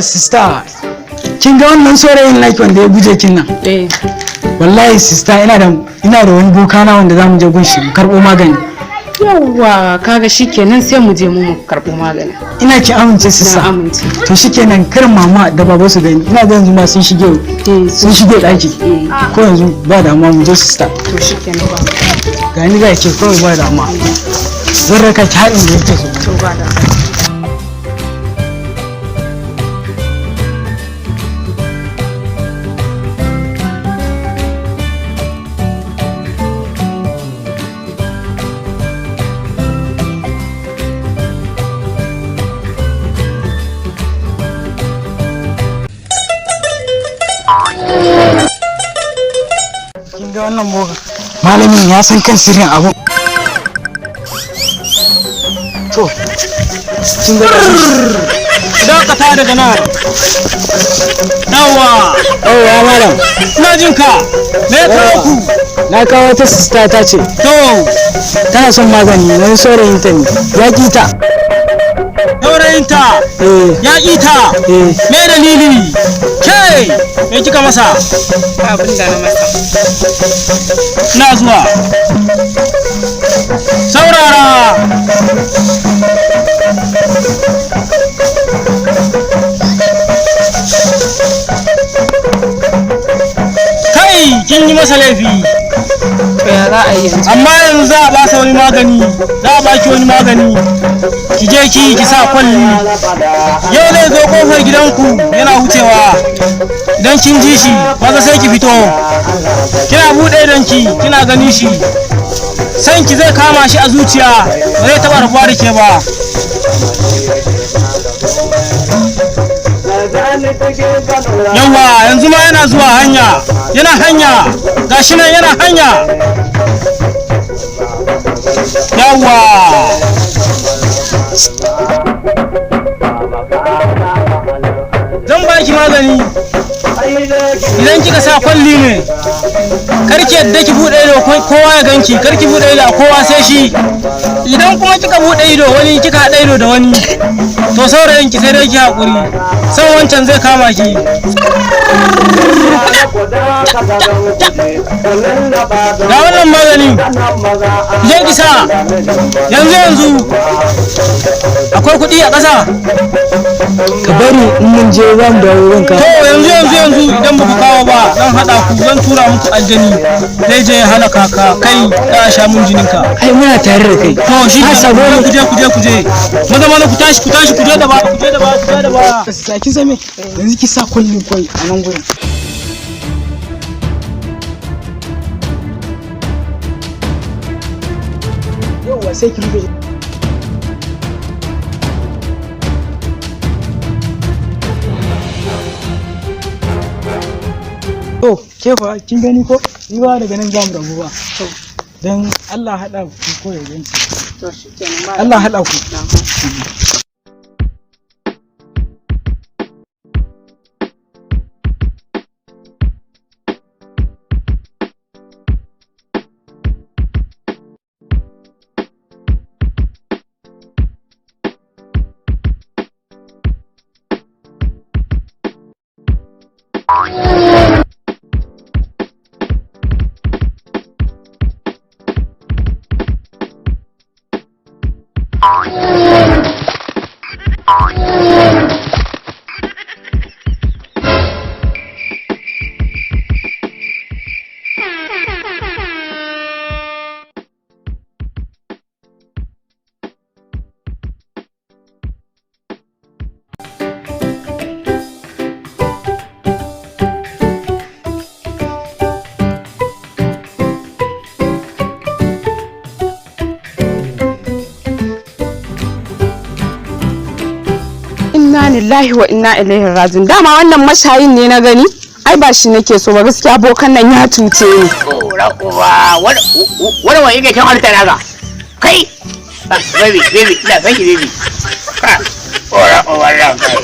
Sister, kin ga wannan saurayin like wanda ya guje kin nan? Eh. Wallahi sister, ina da wani boka na wanda zamu je gun shi mu karbo magani. Yawwa, kaga shikenan, sai mu je mu karɓo magani. Ina ki amince, sister? Na amince. To shikenan, kar mama da baba su gani. Ina ga yanzu ma sun shige Eh, sun shige daki. Eh. Ko yanzu ba damuwa, mu je, sister. To shikenan, ba. Ga ni ga ke, kawai ba damuwa. Zan raka ki haɗin da yake so. To, ba da. Kin ga wannan boka? Malamin ya san kan sirrin abu. To, kin ga Dakata daga nan. Yawa. Oh, ya malam. Ina jin ka. Me ya kawo ku? Na kawo wata sister ta ce To, tana son magani, wani saurayin ta ne ya ƙi ta. Saurayinta Eh. ya ƙi ta? Eh. Me dalili? Ke, me kika masa? Ba abin da na masa. Ina zuwa. Saurara. Kai, kin yi masa laifi. To, ya za a yi yanzu? Amma yanzu za a ba sa wani magani, za a ba ki wani magani, ki je ki sa kwalli. Yau zai zo kofar gidanku yana wucewa. Idan kin ji shi maza sai ki fito, kina buɗe idonki kina ganin shi, san ki zai kama shi a zuciya, ba zai taɓa rabuwa da ke ba. Yawa, yanzu ma yana zuwa hanya, yana hanya, gashi nan yana hanya. Yawa. Zan baki magani, idan kika sa kwalli ne, karki yadda ki bude ido kowa ya ganki, karki bude ido a kowa sai shi. Idan kuma kika bude ido wani, kika haɗa ido da wani, to saurayin ki sai dai ki haƙuri, san wancan zai kama ki. Ga wannan magani, je ki sa yanzu yanzu. Akwai kuɗi a ƙasa? Ka bari in mun je za mu dawo zan To, kawo. yanzu yanzu yanzu idan ba ku kawo ba, zan haɗa ku, zan tura muku aljani, zai je ya halaka ka, kai za a sha mun jininka. Ai muna tare da kai. To shi Ka ke sabo ku ne. je, ku je, ku je, maza maza, ku tashi, ku tashi, ku je da ba, ku je da ba, ku je da ba. Sister, kin san me? Yanzu ki sa kwallin kwai a nan gurin. Yauwa, sai ki rufe. To, ke fa, kin gani ko? Ni ba daga nan zamu rabu ba. To. Dan Allah haɗa ku ko ya ganci. To shikenan, ba. Allah haɗa ku. Na gode. Inna lillahi wa inna ilaihi raji'un. Dama wannan mashayin ne na gani. Ai ba shi nake so ba gaskiya, bokan nan ya cuce ni. Ora uba, wani wani yake shan alta naga. Kai! Ah, baby, baby, ina son ki, baby. Ah, ora uba ran kai.